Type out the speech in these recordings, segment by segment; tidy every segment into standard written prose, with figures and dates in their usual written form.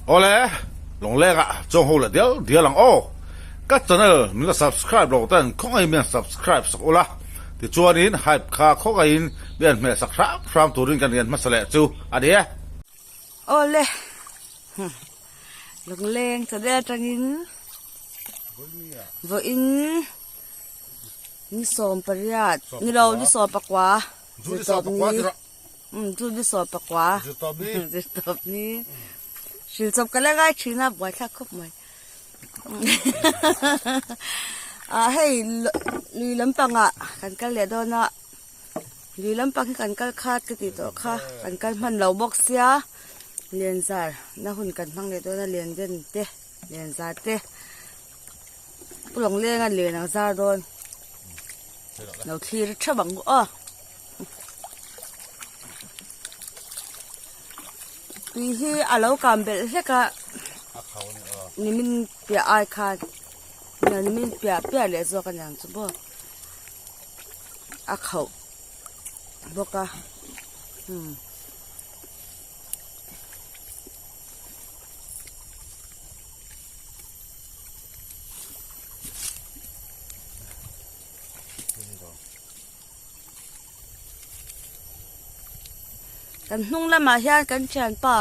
Awle, Lawnglengah chuang ho leh dial dial ang aw. Ka channel min la subscribe lo ten khawngaihin min han subscribe sak ula, tichuanin hype kha khawngaihin min han hmeh sak hram hram turin kan rian hmasa leh chu a ni e. Awle, Lawngleng channel atangin vawiin ni 18 ni lo ni 14 zirtawp ni. Umm chu ni 14 zirtawp ni hrilchawp ka la ngai thin a buaithlak khawp mai ah hei lui lampangah kan kal leh dawn a lui lampang hi kan kal khat ka tih tawh kha kan kal hman lo bawk sia lenzar na hun kan hmang leh dawn a len den te lenzar te pu lawnglenga len ang zar dawn lo thlir theuh ang aw. Tui hi a lo kam belh hlek a nimin piah ai khan nimin piah piah leh zawk a niang chu maw a khauh bawk a umm. Kan hnung lamah hian kan thianpa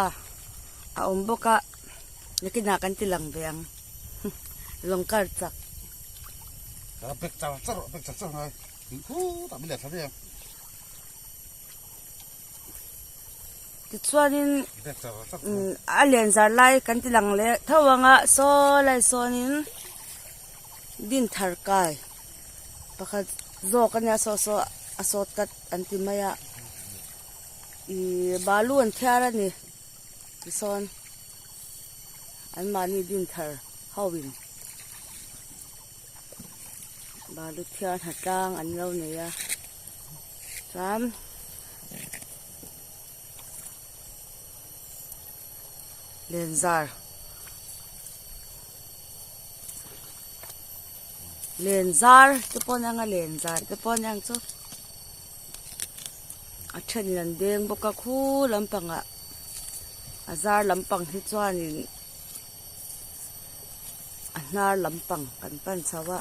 a awm bawk a nakinah kan ti lang ve ang lawng kar chak. Tichuanin a len zar lai kan ti lang leh tho ang a saw lai sawnin Dinthar kai. Pakhat zawk a nia saw saw a sawt kat an ti mai a ihh balu an thiar a ni tisawn an mahni din thar ho in balu thiar hna tlang an lo nei a chuan lenzar. Len zar te pawh aniang a len zar te pawh aniang chu a thenin an deng bawk a khu lampangah a zar lampang hi chuanin a hnar lampang kan pan chho a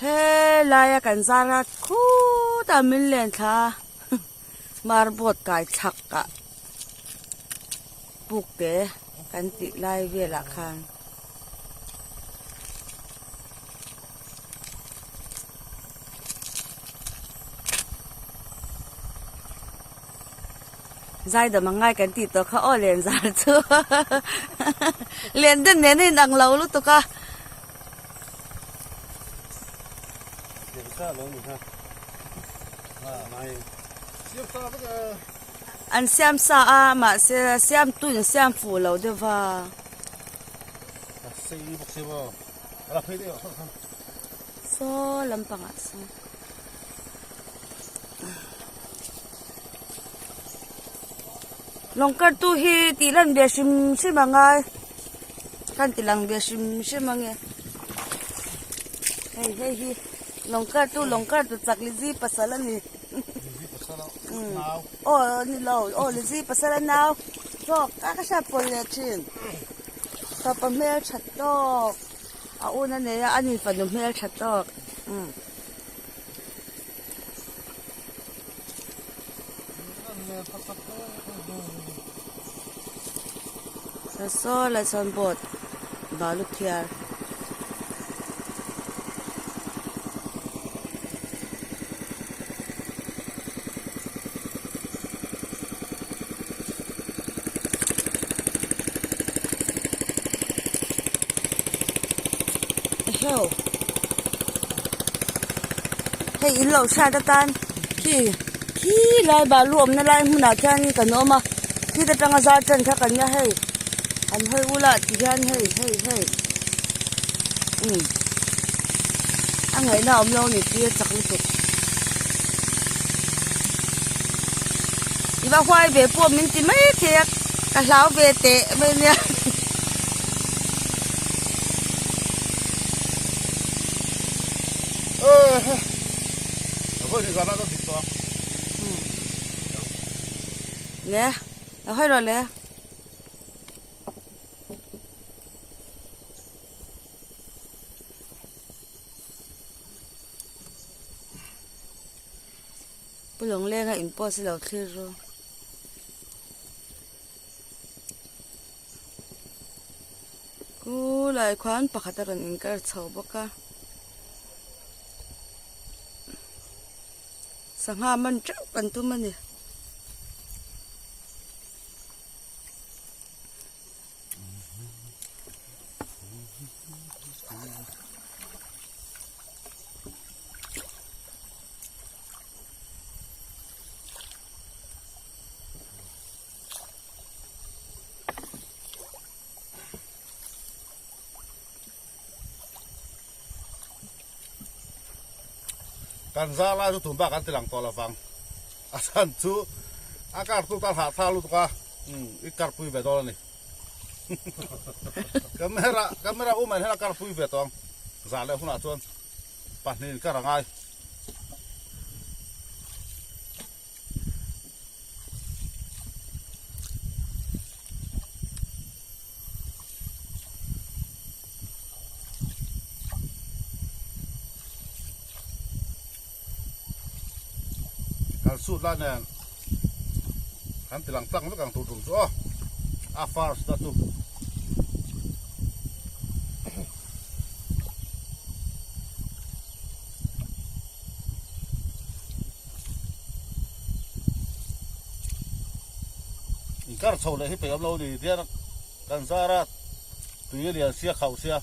helai a kan zar a khutah min len thla a marboard kai thlak ah. Puk te kan tih lai velah khan Zaidam a ngai kan tih tawh kha aw len zar chu len den nen a inang lo lutuk a. An siam sa a mahse siam tu in siam fuh lo deuh va. Saw lampangah sawn. Lawng kartu hi tih lan ve hrim hrim a ngai kan ti lang ve hrim hrim ange hei hei hi lawng kartu lawng kartu chak lizi pasal a ni. Aw ni lo aw Lizzy pasal a nau tawk a ka hriat pawl leh thin fapa hmel tha tawk a un a nei a ani fanu hmel tha tawk umm. Saw lai sawn boat balu phiar. Eheu hei in lo hriat atan khi khi lai balu awmna lai hmunah khian kan awm a khit atanga zar chen kha kan nia hei an hawi ula tihian hei hei hei umm a ngaihna a awm lo a ni tir chak lutuk i va huai ve pawh min ti mai thei a ka hlau ve teh mai nia. Ne. Lo hawi rawh le. Pu Lawnglenga in pawh si lo thlir ru. Ku lai khuan pakhat a rawn inkar chho bawk a. Sangha man teuh kan tum a ni. Kan zar lai chu tun bak an ti lang tawh lo vang. A chhan chu a kar tu tan hah thla lutuk a, i karpui ve dawn a ni. Camera camera um hian a karpui ve tawh ang. Zah leh hunah chuan pahnihin kar a ngai. Kan suit lai nen kan ti lang tlang vek ang tur tum chu aw a first na chu. Inkar chho leh hi peih awm lo ni tian kan zar a tui a lian sia khauh sia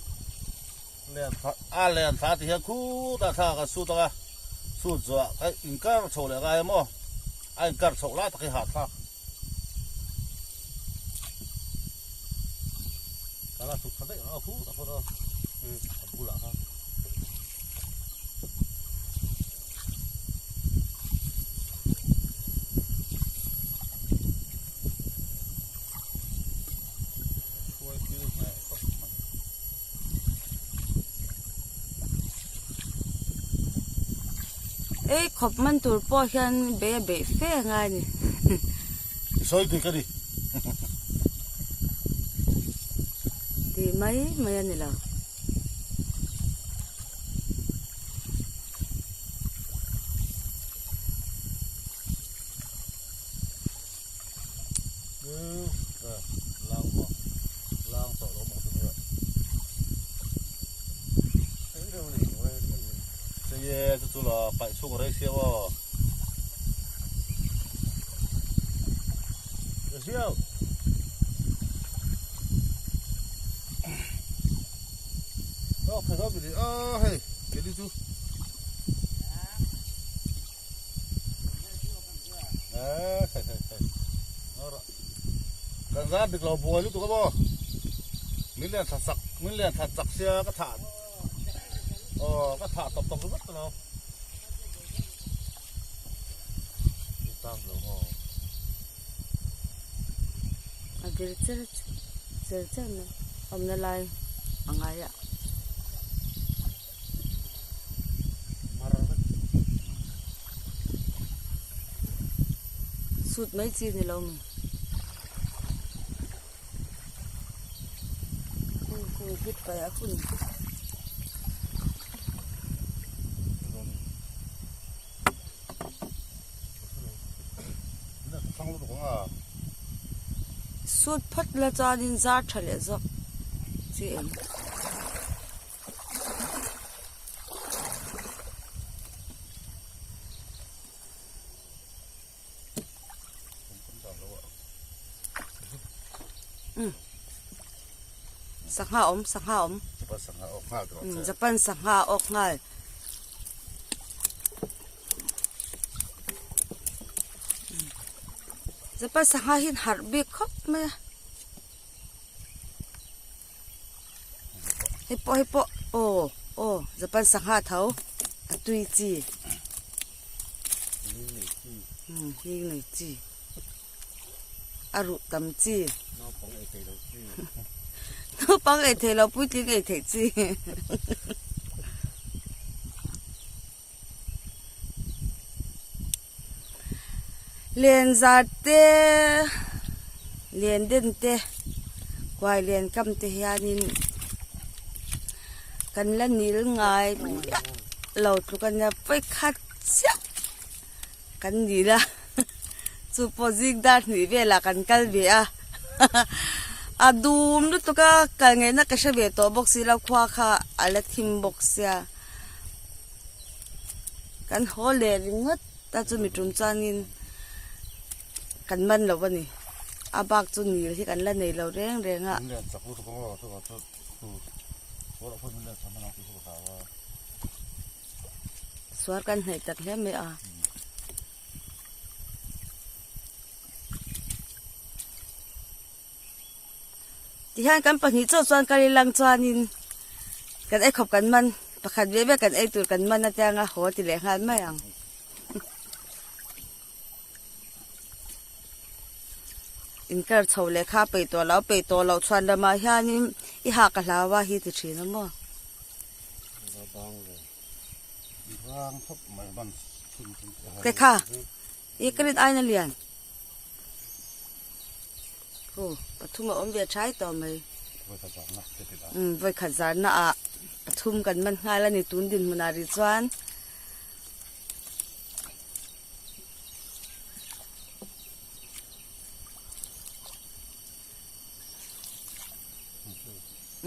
lian a lian thla ti hian khutah thla kan sut ang a sut zawh ah inkar chho leh ngai emaw a inkar chhoh lai tak hi hahthlak ka la sut tha daih ang a khutah sawn a a bulah khan. Ei khawp man tur pawh hian bei a beih fe a ngai a ni. Sawi dik a ni. Tih mai mai a ni lo. Kan zar dik lo buai lutuk a maw min lian tha chak min lian tha chak sia ka thah aw ka thah tawp tawp ringawt lo A vir cher cher cher mai awmna lai a ngai a. Sut mai chi ni lo mi. Kung hit pai a hun. Sut phawt la chuanin zar tha leh zawk chi eng. Sangha awm sangha awm Japan sangha awk nghal. Japan sangha hi an harh bik khawp mai a. Hei pawh hei pawh aw aw Japan sangha tho a tui chi umm hling nei chi a ruh tam chi naupang ei thei lo puitling ei theih chi. Len zar te. Len den te kuai len kam te hianin kan la nil ngai miah lo tluk a nia vawikhat chiah kan nil a chu pawh zing dar hnih velah kan kal ve a a dum lutuk a kal ngaihna ka hre ve tawh bawk si lo khua kha a la thim bawk sia kan haw leh ringawt ta chu mi tum chuanin. Kan man lo a ni. A bak chu nil hi kan la nei lo reng reng a. Suar kan hnaih tak hle mai a. Tihian kan pahnih chauh chuan kal ilang chuanin kan ei khawp kan man pakhat ve ve kan ei tur kan man atianga haw ti leh nghal mai ang. Inkar chho leh kha peih tawh lo peih tawh loh chhuan lamah hianin i hak a hlau a hi ti thin a maw. Ke kha i ka rin aina lian hu pathum a awm ve thai tawh mai umm vawikhat zarna ah pathum kan man nghal a ni tun dinhmunah rih chuan.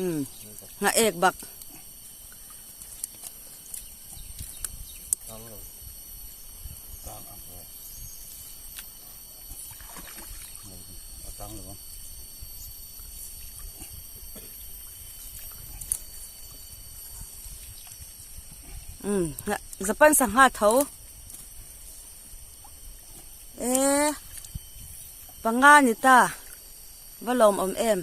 Umm ngah ek bak. Umm Japan sangha tho e panga ni ta va lawm awm em.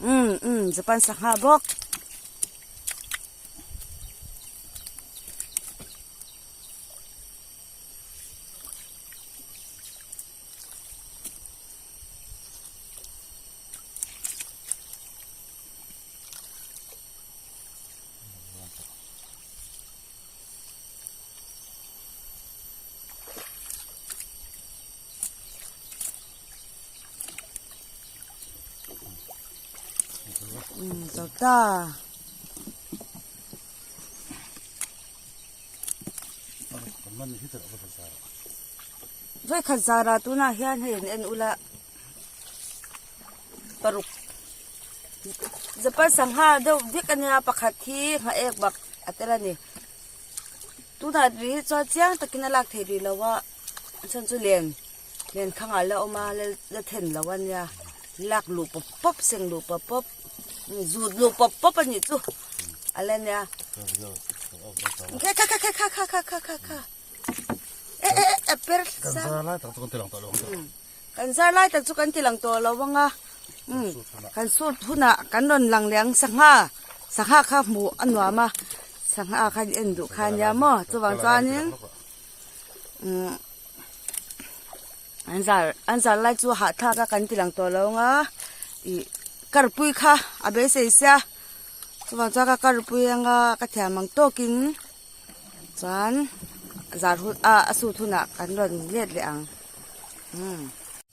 Umm umm Japan sangha bawk. Umm zo ta. Vawikhat zara tunah hian hei an en ula paruk Japan sangha deuh vek a nia pakhat hi nghaek bak a tel a ni tunah rih hi chuan chiang takin a lak theih rih lo a a chhan chu len len khang ah la awm a la then lo a nia lak luh pawp pawp seng luh pawp pawp zut luh pawp pawp a nih chu a la nia kha kha kha kha kha kha kha kha kha e e e per kan zar lai tak chu kan ti lang tawh lo ang Kan zar lai tak chu kan ti lang tawh lo ang a, umm kan sut hunah kan rawn lang leh ang sangha, sangha kha hmuh a nuam a, sangha kha en duh kha ania maw chuvang chuanin umm an zar an zar lai chu hahthlak a kan ti lang tawh lo ang a, ih karpui kha a beisei sia chuvang chuan ka karpui anga ka thiam ang tawkin. Chuan zar hun ah a sut hunah kan rawn let leh ang umm.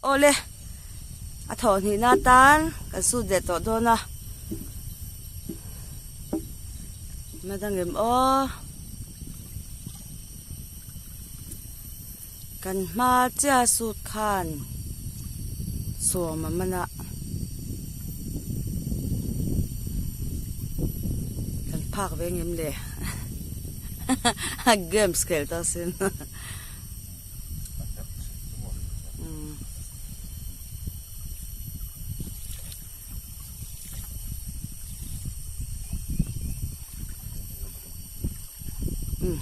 Awle a thawh hnihna atan kan sut leh tawh dawn a madang em aw kan hma chiah sut khan sawm a man a kan phak ve ngem le games khel ta sin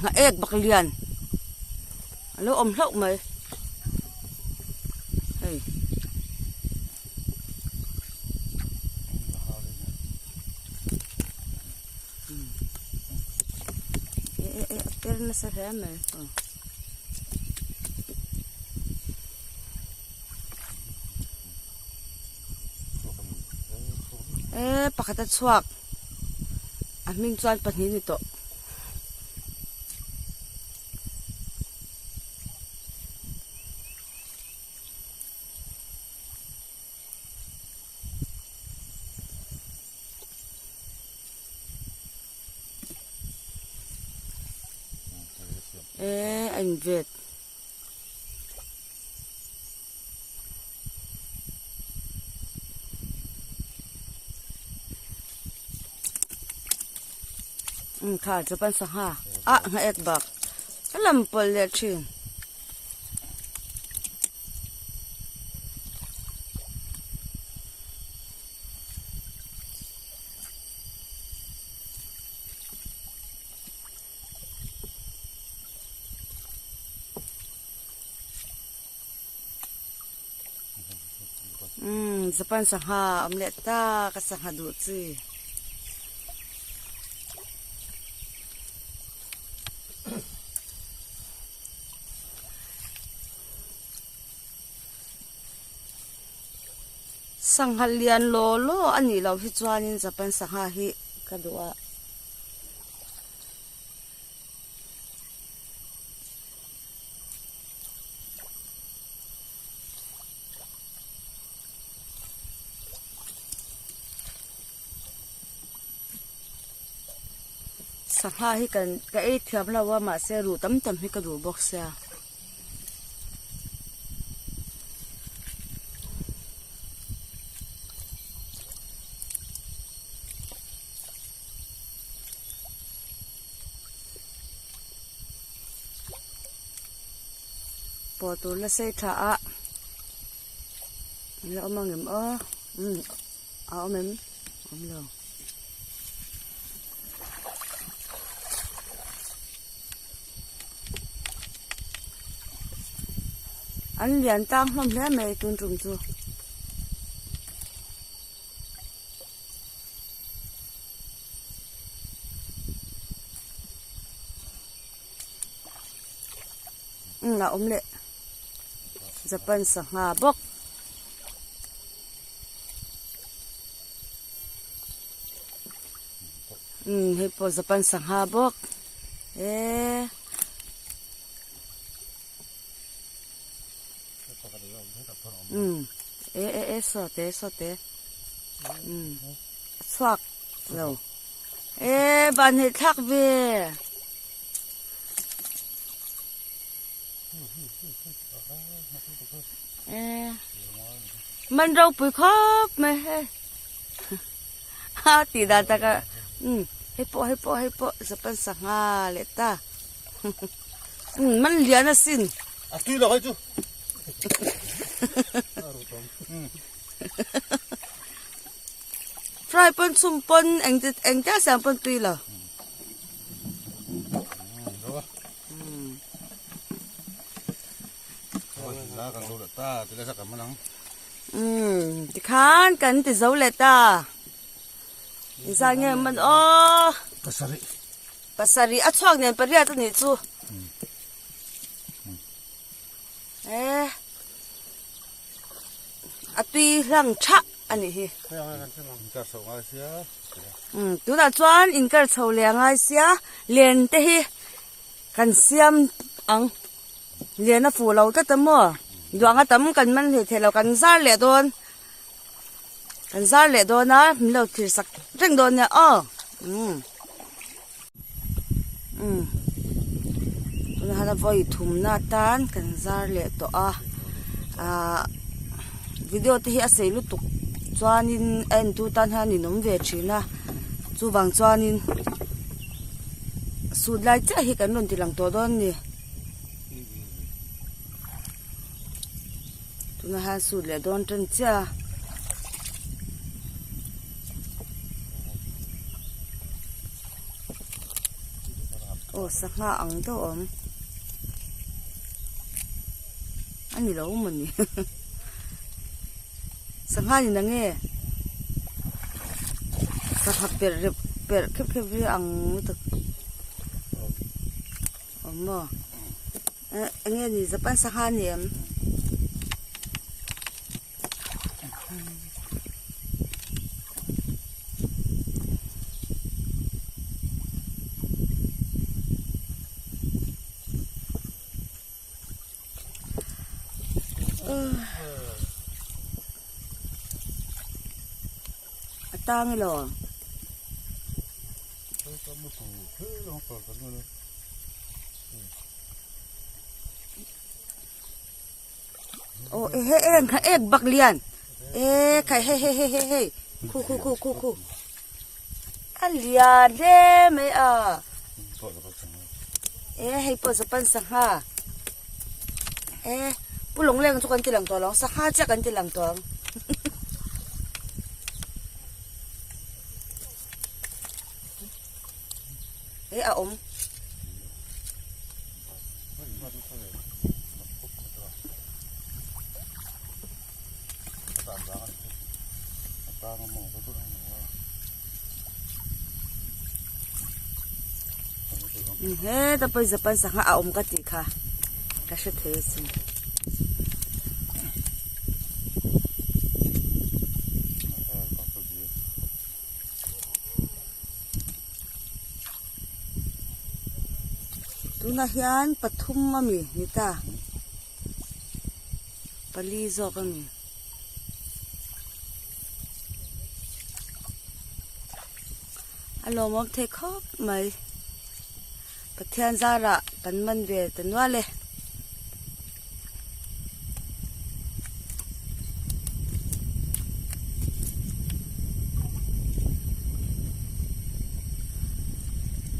nghaek bak lian. A lo awm hlauh mai hei e e a per nasa hle mai. E pakhat a chhuak a hming chuan pahnih a ni tawh. E a invet. Umm kha Japan sangha ah nghaek bak a lam pawlh leh thin. Umm Japan sangha awm leh tak a sangha duh chi. Sangha lian law law a nih loh hi chuanin Japan sangha hi ka duh a. Sangha hi kan ka ei thiam lo a mahse ruh tam tam hi ka duh bawk sia. Pawh tur la sei tha a an la awm ang em aw umm a awm em awm lo. An lian tang hlawm hle mai tun tum chu. Umm a awm leh Japan sangha bawk. Umm hei pawh Japan sangha bawk eee. Umm e e e saw te saw te umm a chhuak lo e van hei thlak ve. E man ropui khawp mai hei a tih dan tak a umm hei pawh hei pawh hei pawh Japan sangha leh ta umm man lian asin. A tui lo hei chu. Fry pawn chhum pawn eng eng te siam pawn tui lo. Umm tikhan kan ti zo leh ta. Inzah nge man aw. Pasarih. Pasarih a chhuak nen pariat a nih chu. E a tui hlang thah a nih hi. Umm tunah chuan inkar chho leh a ngai sia len te hi kan siam ang len a fuh lo tlat a maw duang a tam kan man hlei theih lo kan zar leh dawn kan zar leh dawn a min lo thlir sak reng dawn nia aw umm. Umm tunah hian a vawi thumna atan kan zar leh tawh a ahh video te hi a sei lutuk chuanin a en tu tan hian ninawm ve thin a chuvang chuanin sut lai chiah hi kan rawn ti lang tawh dawn a ni tunah hian sut leh dawn tan chiah a. Aw sangha ang deuh a awm a ni lo mawni sangha ni na nge sangha perh rep perh khep khep hi ang lutuk awm maw eh eng nge ni japan sangha a ni em. A tang ilo. Aw e he eng kha ek bak lian e khai hei hei hei hei hei khu khu khu khu khu a lian hle mai a e hei pawh japan sangha e pu lawngleng chu kan ti lang tawh lo ang sangha chiah kan ti lang tawh ang. E a awm. Heta pawh Japan sangha a awm ka tih kha ka hre thei asin. Tunah hian pathum a mi ni ta pali zawk a mi a lawmawm thei khawp mai Pathian zarah kan man ve ta nual e.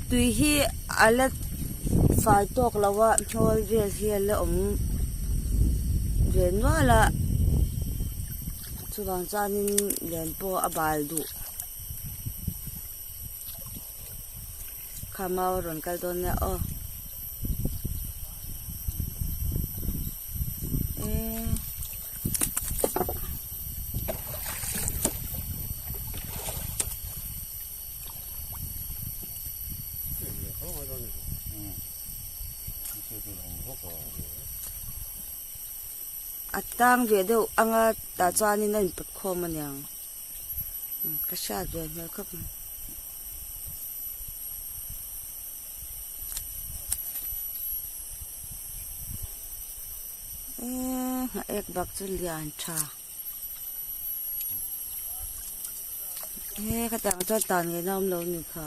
Tui hi a la fai tawk lo a hnawl vel hi a la awm ve nual a chuvang chuanin len pawh a bal duh. Kha mau a rawn kal dawn nia aw. A tang ve deuh anga tah chuanin a input khawm aniang. Ka hriat ve hmel khawp mai. Eee nghah ek bak chu lian tha. Eee khatiang chuan tan ngei na awm lo ni kha.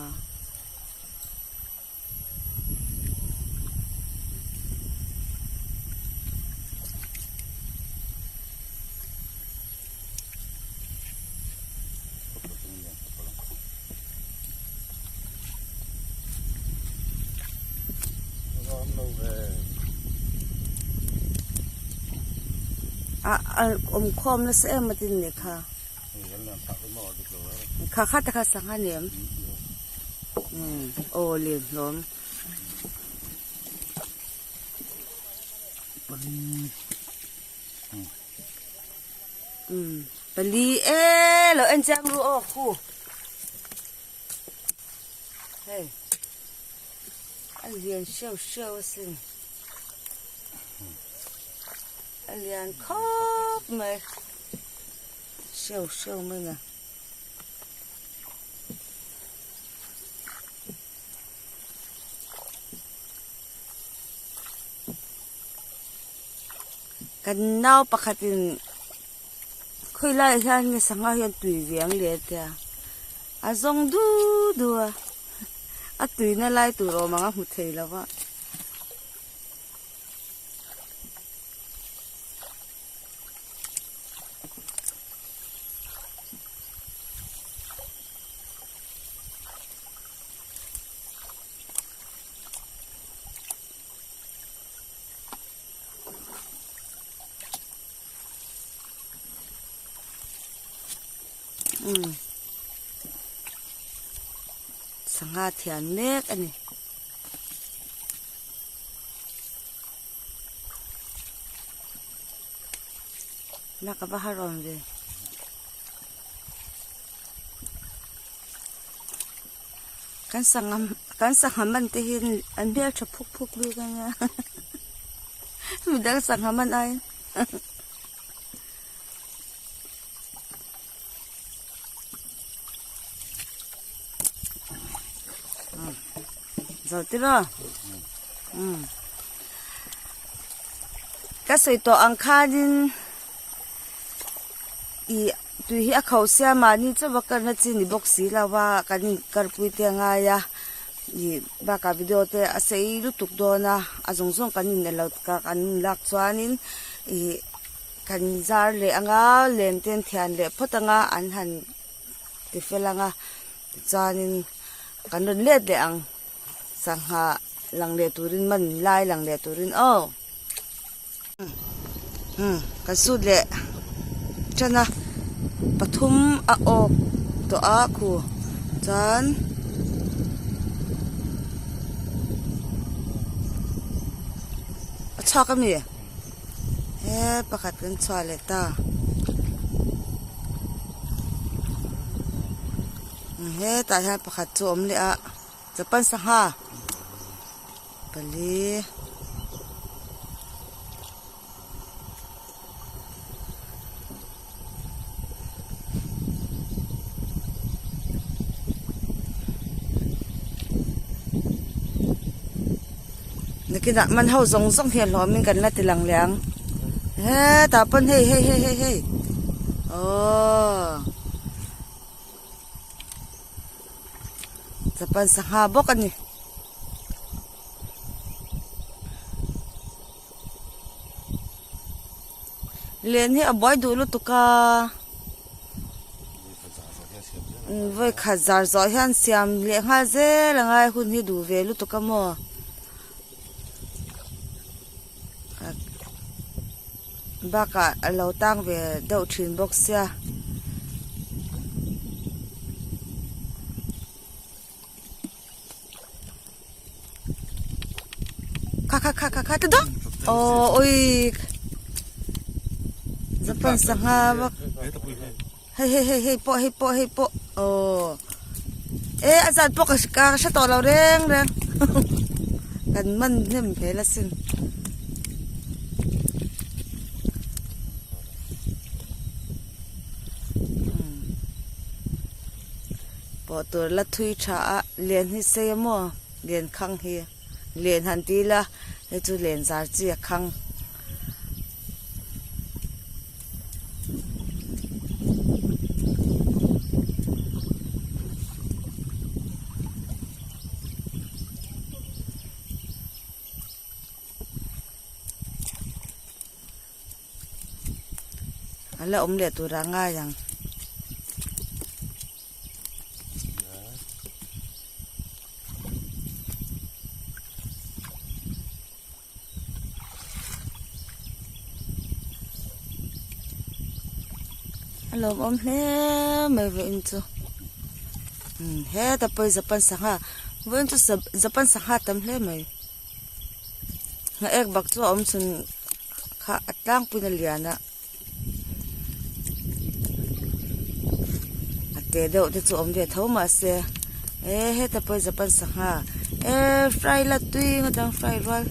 A awm khawm nasa em a tin nih kha. Kha kha te kha sangha ni em? Umm aw lian hlawm. Umm pali e lo en chiang ru aw khu hei a lian hreuh hreuh asin a lian khawp mai. Hreuh hreuh mai a. Kan nau pakhatin khawi laiah hian nge sangha hian tui ve ang le tia a zawng du du a a tuina lai tur awm ang a hmu thei lo va. Umm sangha thian mek a ni. Na ka va har awm ve. Kan sangha kan sangha man te hi an hmel tha phuk phuk bik a nia midang sangha man aiin. Zo tiraw? Umm. Ka sawi tawh ang khanin ih tui hi a kho sia mahni chauh a karna chi ni bawk si lo a kan inkarpui te a ngai a ih bakah video te a sei lutuk dawn a a zawng zawng kan in elo ka kan inlak chuanin ih kan zar leh anga len te an thian leh phawt anga an han ti fel anga tichuanin kan rawn let leh ang. Sangha lang leh turin man lai lang leh turin aw umm kan sut leh tan a pathum a awk tawh a khu chuan a chhuak a mi he pakhat kan chhuah leh ta. Hetah hian pakhat chu a awm leh a Japan sangha pali nakinah man ho zawng zawng hi a hlawmin kan la ti lang leh ang hetah pawn hei hei hei hei hei aww. Japan sangha bawk a ni. Len hi a buai duh lutuk a vawi khat zar zawh hian siam leh nghal zel a ngai hun hi duh ve lutuk a maw. Bakah a lo tang ve deuh thin bawk sia. Kha kha kha kha kha ta dawk aw ui Japan sangha vak hei hei hei hei pawh hei pawh hei pawh aw e a zat pawh ka ka hre tawh lo reng reng kan man hnem hmel asin. Pawh tur la thui tha a len hi sei a maw len khang hi len han ti ila hei chu len zar chi a khang. A la awm leh tur ah ngai ang. A lawmawm hle mai vawiin chu umm heta pawh hi japan sangha vawiin chu japan sangha tam hle mai nghaek bak chu a awm chhun kha a tlangpuiin a lian a a te deuh te chu awm ve tho mahse e heta pawh hi japan sangha e fry la tui ngawt ang fry rual.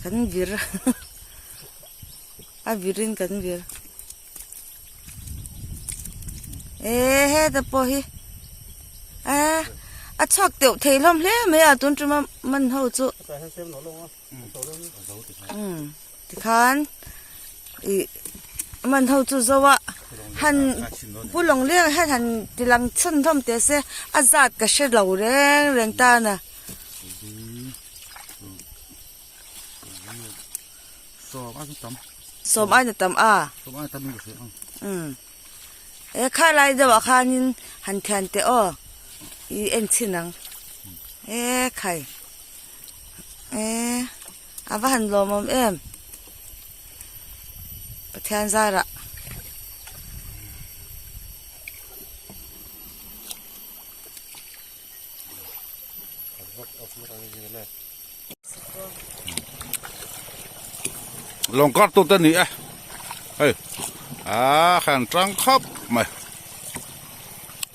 Kan vir a virin kan vir e heta pawh hi a a chhuak teuh thei hlawm hle mai a tun tuma man ho chu umm tikhan ih man ho chu zo a han pu lawng leng hian han ti lang chhun hlawm teh se a zat ka hre lo reng reng tan a. Sawm aina tam a. Umm e kha lai deuh ah khanin han thian teh aw i en chhin ang e khai e a va han lawmawm em Pathian zarah. Lawng kar tu te ni e hei ah khan tang khawp mai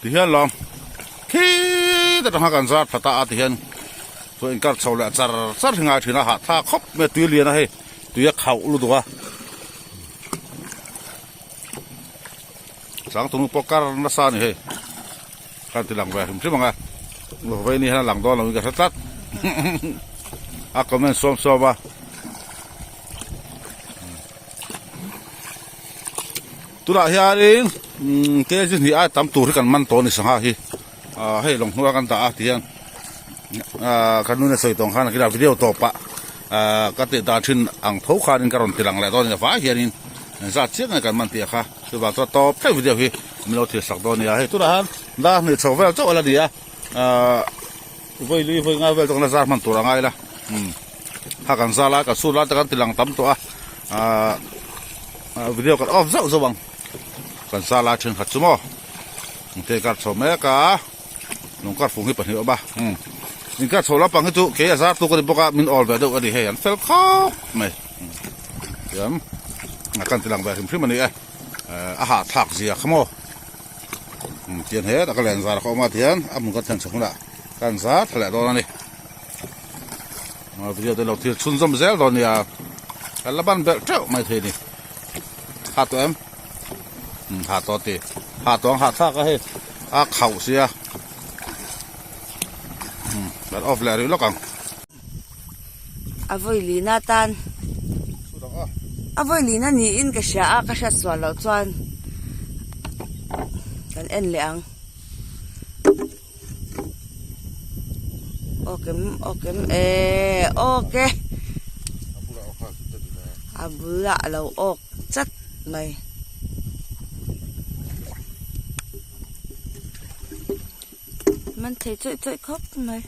ti hian lawng khi. atanga kan zar thla ta a ti hian chuan inkar chho leh char char hi ngai thin a hahthlak khawp mai a tui lian a hei tui a khauh lutuk a changtunu pawh kar nasa a ni hei kan ti lang ve hrim hrim ang a vawiin hian a lang dawn lo in ka hre tlat a comment sawm sawm a. Tunah hianin kg hnih aia tam tur hi kan man tawh a ni sangha hi ah hei lawng hnuaia kan dah a ti hian ah kan nuna sawi tawng khan a kila video tawpah ah ka tih dan thin ang tho khanin ka rawn ti lang leh dawn a ni vai hianin zat chiang nge kan man tih a kha chuvang chuan tawp thleng video hi min lo thlir sak dawn a nia hei tunah hian dar hnih chho vel chauh a la ni a ah vawi lui vawi ngai vel chu kan la zar hman tur a ngai la umm kha kan zal a kan chhut lai te kan ti lang tam tawh a ahh video kan off zauh zauh ang kan zal a thenkhat chu maw engte kar chho mek a lung kar fung hi pahnih a awm a umm inkar chho lampang hi chu kei a zar tu ka ni bawk a min awl ve deuh a ni hei an fel khawp mai tiang a kan ti lang ve hrim hrim a ni e a hahthlak zia kha maw. Tian hetah ka len zar a awm a tihian a hmun kan thlen chho hunah kan zar thla leh dawn a ni video te lo thil chhunzawm zel dawn nia kan la ban belh teuh mai thei ni ha tawh em ha tawh ti ha tawh ang hahthlak a hei a khauh sia kan off leh rih lawk ang. A vawi lina tan a vawi lina niin ka hria a ka hriat sual loh chuan kan en leh ang awk em awk em ehh awk e a bulah a lo awk chat mai. Man thei chawih chawih khawp mai.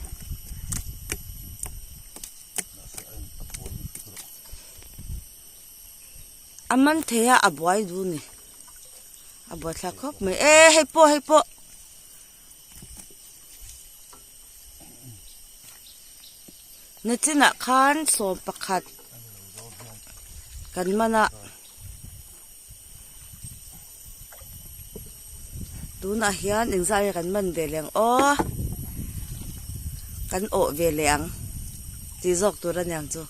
A man thei a a buai duh ni. A buai thlak khawp mai. E hei pawh hei pawh. Nachinah khan 11 kan man a. Tunah hian engzah nge kan man ve leh ang aw kan awh ve leh ang tih zawk tur a niang chu.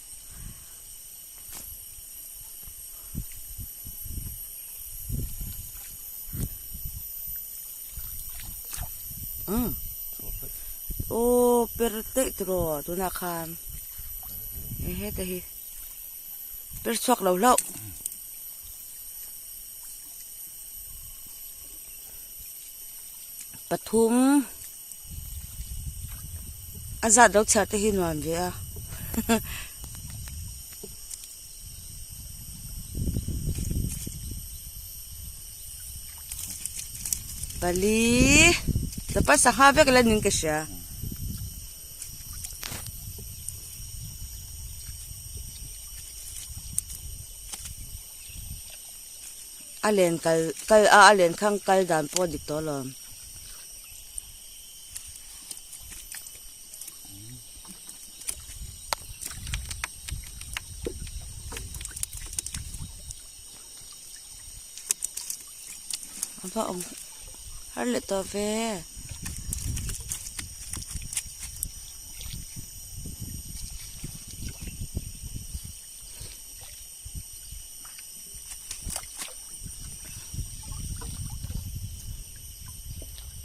Umm aw per daih tiraw tunah khan heta hi per chhuak lo hlauh. Pathum a zat lo chhiar te hi nuam ve a pali chapal sangha vek la niin ka hria. A len kal kal a a len khang kal dan pawh a dik tawh alawm. A va awm har leh tawh ve.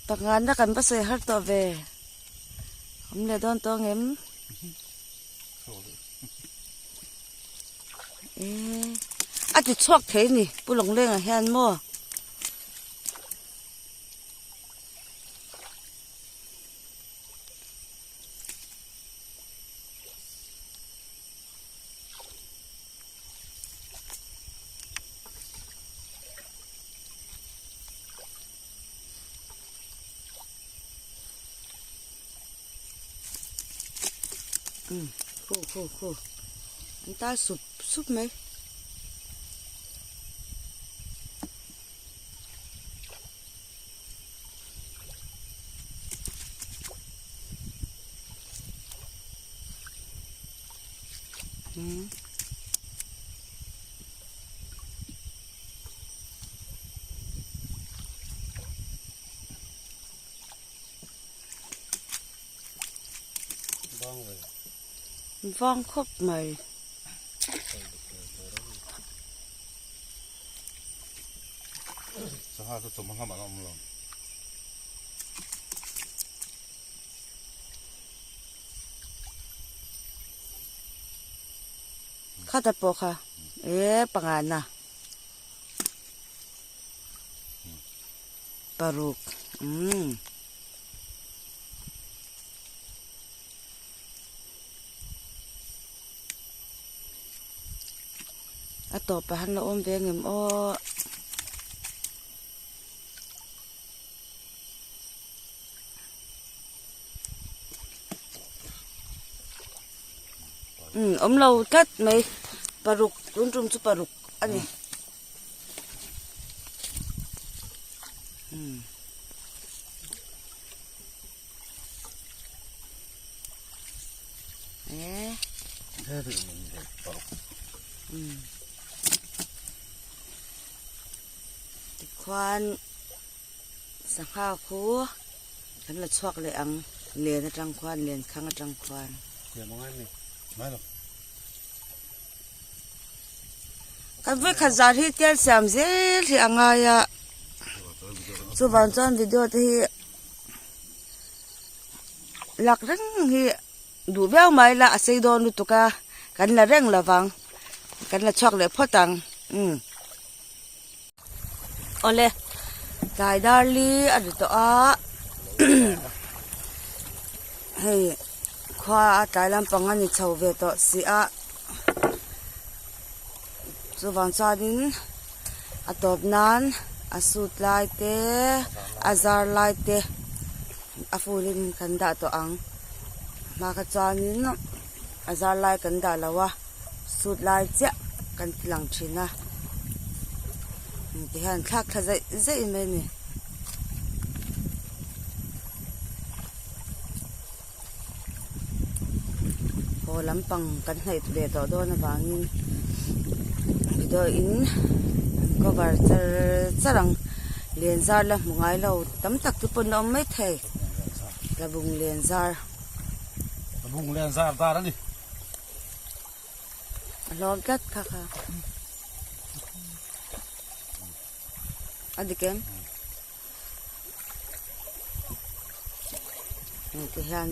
Pakngan na kan va sawi har tawh ve awm leh dawn tawh ang em eh a ti chhuak thei a ni pu Lawnglengah hian maw. Um khu khu khu an tal sup sup mai. Vang khawp mai. Sangha chu chawhma hlam an awm lo. Khata pawh kha e pangana paruk umm. A tawpah han la awm ve ngem aw. Umm awm lo tlat mai paruk tun tum chu paruk a ni. Umm. Tikhuan sangha khu kan la chhuak leh ang len atang khuan len khang atang khuan. Kan vawikhat zar hi tel siam zel hi a ngai a chuvang chuan video te hi. Lak reng hi duh viau mai la a sei dawn lutuk a kan la reng lo vang kan la chhuak leh phawt ang umm awle tlai dar li a ri tawh a hei khua a tlai lampang a ni chho ve tawh si a chuvang chuanin a tawp nan a sut lai te a zar lai te a full in kan dah tawh ang hma kha chuanin a zar lai kan dah lo a sut lai chiah kan ti lang thin a tihian thlak thla zeih zeih mai a ni. Haw lampang kan hnaih ve tawh dawn avangin video in an cover char char ang len zar la hmu ngai lo tam tak te pawn a awm mai thei tlabung len zar. Tlabung len zar dar a ni. A hlawm tlat kha kha a dik em? Ti hian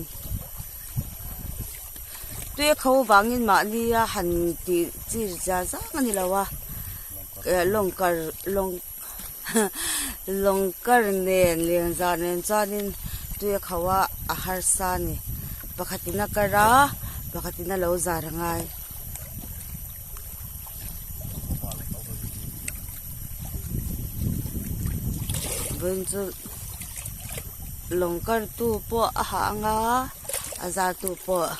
tui a kho vangin mahni a han tih chi zia zang a ni lo a lawng kar lawng lawng kar nen lian zah nen chuanin tui a kho a a harsa a ni pakhatin a kar a pakhatin a lo zar a ngai. Vawiin chu lawng kar tu pawh a hah ang a a zar tu pawh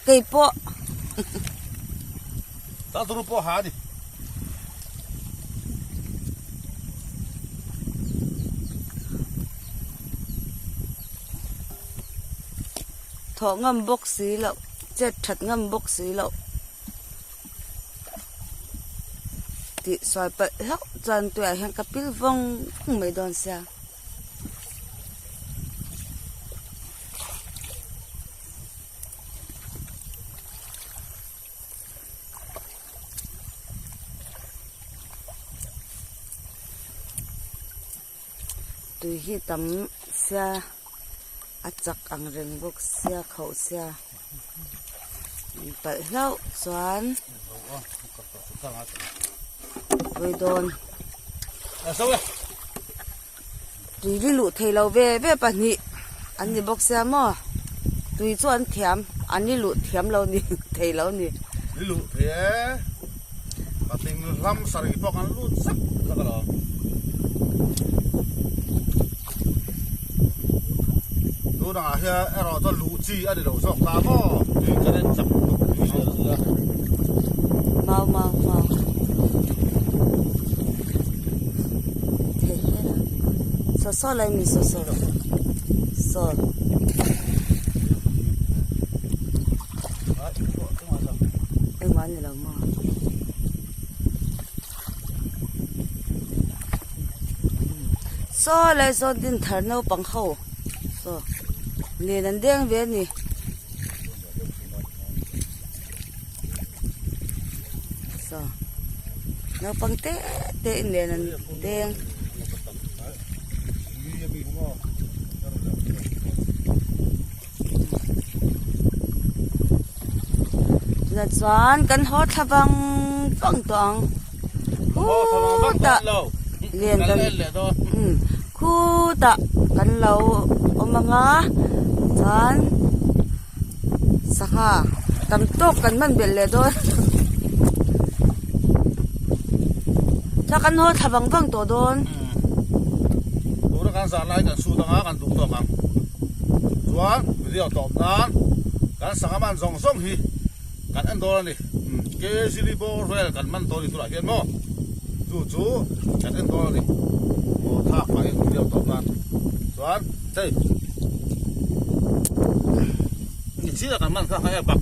kei pawh. Zar tu pawh a hah a ni. Thawh ngam bawk si loh chet that ngam bawk si loh. Tih sawi palh hlauh chuan tuiah hian ka pil vawng vawng mai dawn sia. Tui hi tam sia a chak ang reng bawk sia khauh sia palh hlauh chuan pawi dawn tui li luh thei lo ve ve pahnih an ni bawk sia maw tui chu an thiam an li luh thiam lo ni thei lo ni. Li luh thei e. Patling hlam sarih pawh kan lut zak zak alawm. Tun angah hian erawh chuan luh chi a ni lo zawk ta maw? Tui current chak tuk tui a ni a. Mau mau mau. Thei hle la. Saw saw lai mi saw saw. Saw. Engmah a ni lo maw? Saw lai sawn din thar naupang ho saw len an deng ve a ni. Naupang te te in len an deng. Tunah chuan kan haw thla vang vang tawh ang. Khutah len kan khutah kan lo awm ang a chuan sangha tam tawk kan hman belh leh dawn. Chuan kan haw thla vang vang tawh dawn. Tuna kan zah lai kan sut anga kan duh tawk ang. Chuan video tawp nan kan sangha man zawng zawng hi kan en dawn a ni. Kzili bawr vel kan man dawn a ni tunah hian maw chu chu kan en dawn a ni. Aw thlak pahin video tawp nan chuan hei nichina kan man kha hei a bak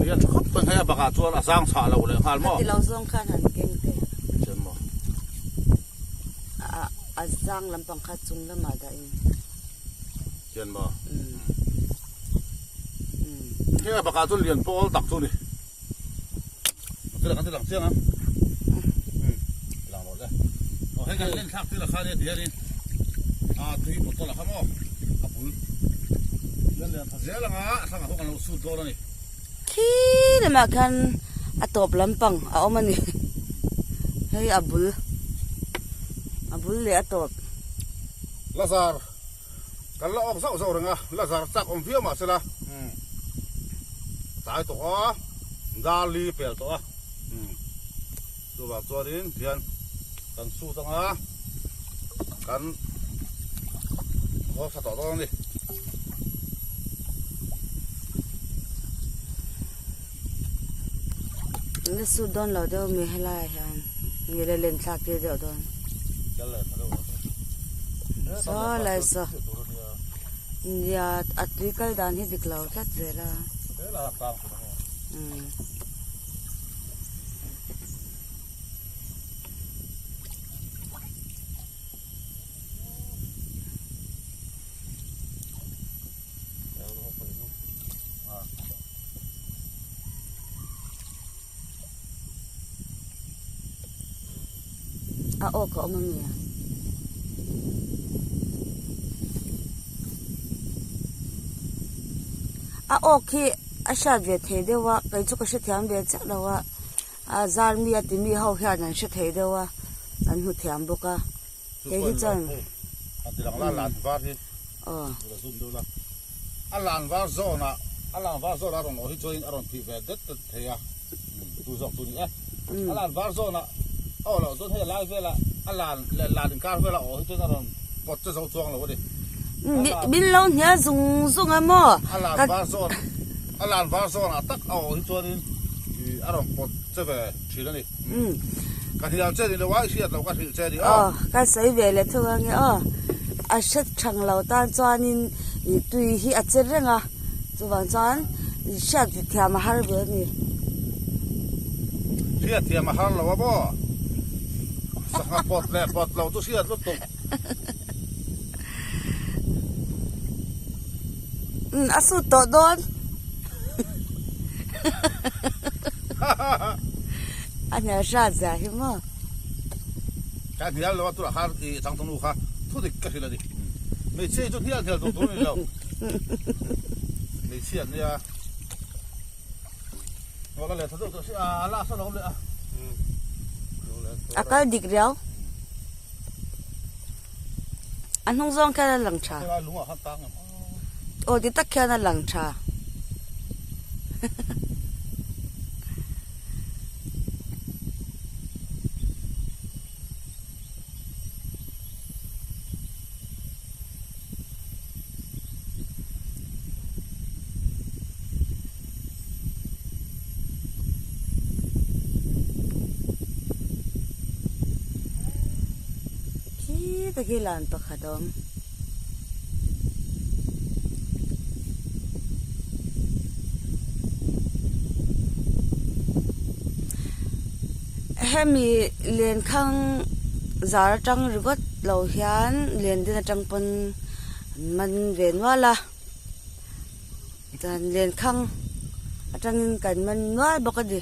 lian tha khawp mai hei a bakah chuan a zang chhah lo leh nghal maw. Khati lo zawng khan han keng teh. Chuan maw. A zang lampang kha chung lamah dah in. Hian maw? Hei a bakah chuan lian pawl tak chu a ni. Thil kan ti lang chiang a. Lang rawh le. Aw hei kan len thlak tir a kha nia ti hianin a tui bottle a kha maw a bul. Lian lian tha zel anga a thlangah pawh kan lo sut dawn a ni. Khi lamah khan a tawp lampang a awm a ni. Hei a bul a bul leh a tawp. Lazar kan la awk zauh zauh reng a, Lazar chak awm viau mah sela tlai tawh a, dar li pel tawh a, chuvang chuanin hian kan sut anga kan haw tha tawh dawn a ni. La sut dawn lo deuh mi helaiah hian nge la len thlak tir deuh dawn. Saw lai saw nia a tui kal dan hi dik lo tlat zel a. A awk a awm a mi a? A awk hi a hriat ve thei deuh a kei chu ka hrethiam ve chiah lo a a zar mi a ti mi ho hian an hre thei deuh a an hmu thiam bawk a. Kei hi chuan A lan var zawnah a lan var zawnah a rawn awh hi chuanin a rawn phih ve det det thei a, tu zawk chu ni e. A lan var zawnah a awh loh chuan hei lai velah a lan leh lan inkar velah a awh hi chuan a rawn pawt che zo chuang lo a ni. Min lo hnial zung zung a maw? A lan var zawn a lan var zawnah tak a awh hi chuanin a rawn pawt che ve thin a ni. Ka hnial che ni lo a, i hriat loh ka hrilh che ni aw. Aw, ka sawi ve leh thung ange aw. A hre thang lo tan chuanin i tui hi a che reng a, chuvang chuan i hriat thiam a har ve a ni. Hriat thiam a har lo a maw? Sangha pawt leh pawt lo chu hriat lutuk. Umm a sut tawh dawn. A hnial hrat zia hi maw. Ka hnial lo a turah khan i changthawng nu kha thu dik ka hrilh a ni. Hmeichhia hi chu hnial hnial duh tur a ni lo. Hmeichhia an nia. Aw la leh tha deuh tawh si a la sawn a awm leh a. A kal dik riau. A hnung zawng khian a lang tha. Aw ti tak khian a lang tha. Khi tak hi lan pakhat a awm. Hemi lenkhang zar atang ringawt lo hian len din atang pawn an man ve nual a. Chuan lenkhang atangin kan man nual bawk a ni.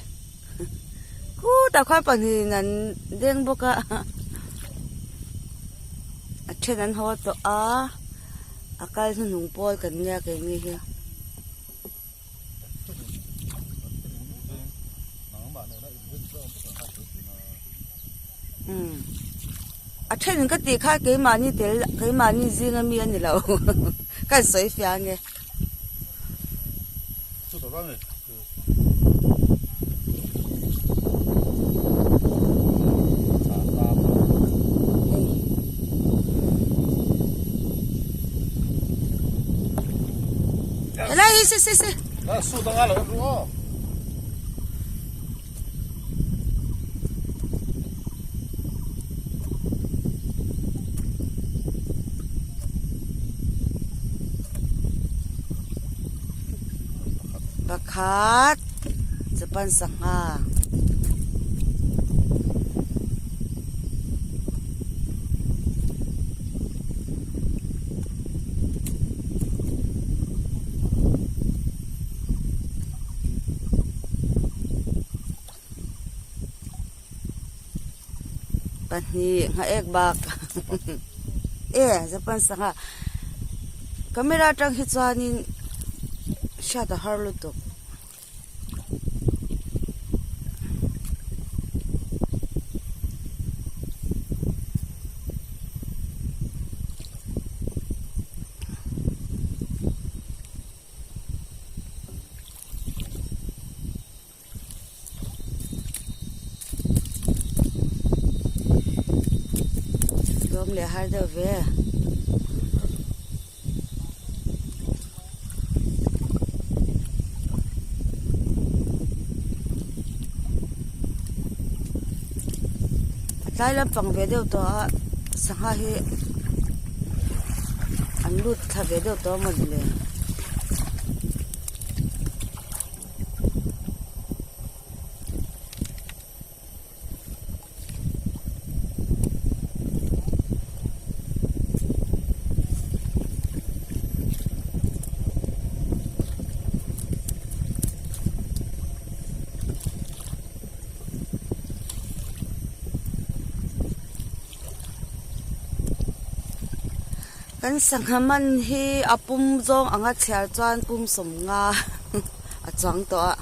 Khutah khuan pahnihin an deng bawk a a then an haw tawh a a kal hnuhnung pawl kan nia keini hi. Umm a then ka tih kha keimahni tel keimahni zinga mi a ni lo ka sawi fiah ange. Helai hi si si si. Pakhat Japan sangha. Pahnih nghaek bak e Japan sangha camera atang hi chuanin hriat a har lutuk. Tlawm leh har deuh ve. A tlai lampang ve deuh tawh a sangha hi an lut thla ve deuh tawh a mawni le. Kan sangha man hi a pum zawng anga chhiar chuan pum sawmnga a chuang tawh a.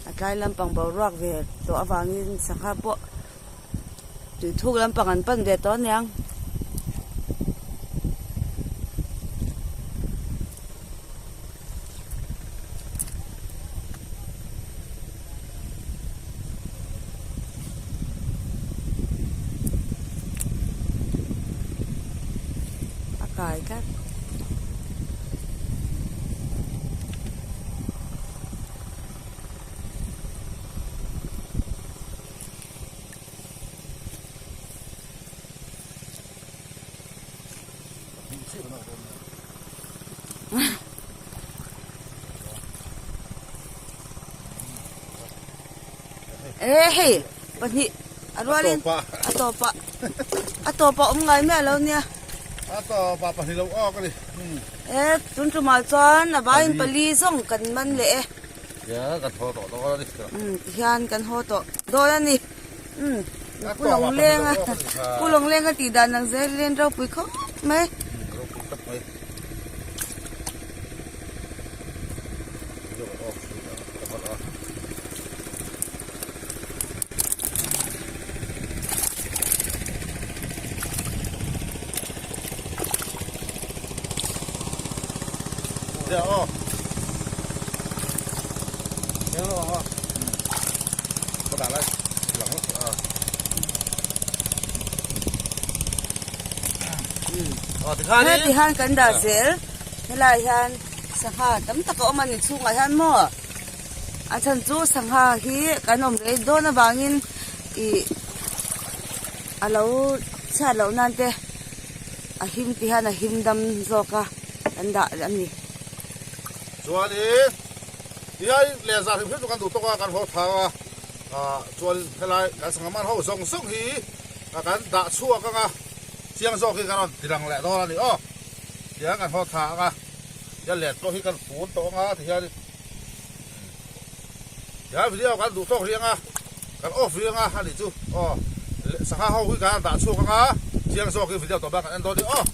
A tlai lampang boruak ve tawh avangin sangha pawh tui thuk lampang an pan ve tawh aniang. A kai tlat. E hei pahnih a rualin a tawpah a tawpah awm ngai miah lo nia a tawpah pahnih lo awk a ni e tun tumah chuan a vaiin pali zawng kan man leh e Tihian kan haw tawh dawn a ni. Tihian kan haw tawh dawn a ni. Pu Lawnglenga Pu Lawnglenga tih dan ang zel hian ropui khawp mai. Ropui khawp mai. Heti hian kan dah zel. Helai hian sangha tam tak a awm a ni chhungah hian maw a chhan chu sangha hi kan awm rei dawn avangin ih a lo chhiat loh nan te a him ti hian a him dam zawk a kan dah a ni. Chuanin tihian lehzah hrim hrim chu kan duh tawk a kan haw thang a ah chuan helai kan sangha man ho zawng zawng hi kan dah chhuak ang a chiang zawk hi kan rawn ti lang leh dawn a ni aw. Tihian kan haw thla ang a, tihian let pawh hi kan fun tawh ang a tihian tihian video kan duh tawk rih ang a, kan off rih ang a a nih chu aw sangha ho hi kan dah chhuak ang a, chiang zawk hi video tawp a kan en dawn a ni aw.